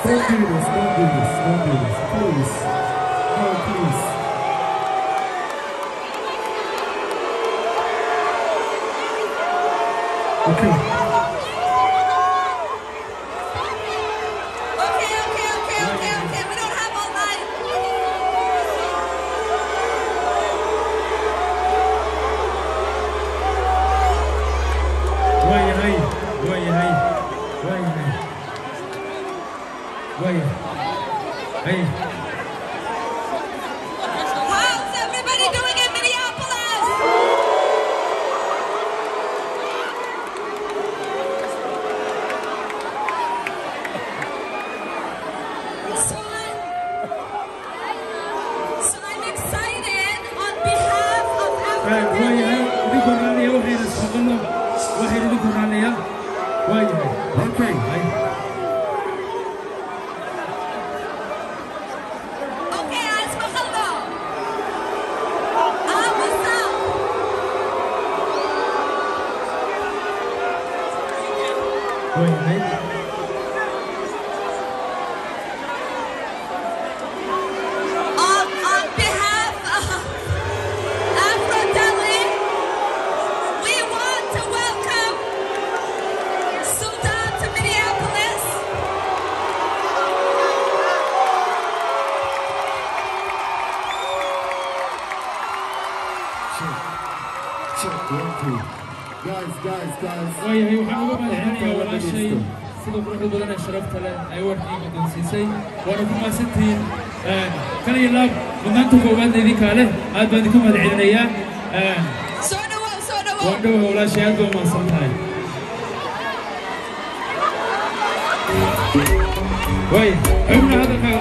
Don't do this, don't do this, don't do this. Please. No, please. Okay. Okay. We don't have all night. Waayahay. How's everybody doing in Minneapolis? So I'm excited on behalf of Waayahay. Afro Idinkoo raalliya, waxayna ismaqalno, waxayna idinkoo raalliya. Waayahay. Okay. Hay. Okay, ismaqalno. Ah, what's up? Waayahay. On behalf of Afro Deli, we want to welcome Sultan to Minneapolis. Check. Check. One, two. Guys, guys, guys. Waayahay, waxaan uga mahadcelinayaa walaashay sida quruxda badan ee sharafta leh ay warkii guddoonsiisay, waana ku mahadsantihiin. Kal iyo laab, mudnaanta koowaadna idinkaa leh, aad baan idinku mahadcelinayaa. Soo dhawow, soo dhawow. Waan dhowa walaashay, aad baa umahadsan tahay. Waaya, xubna hadalkaaga.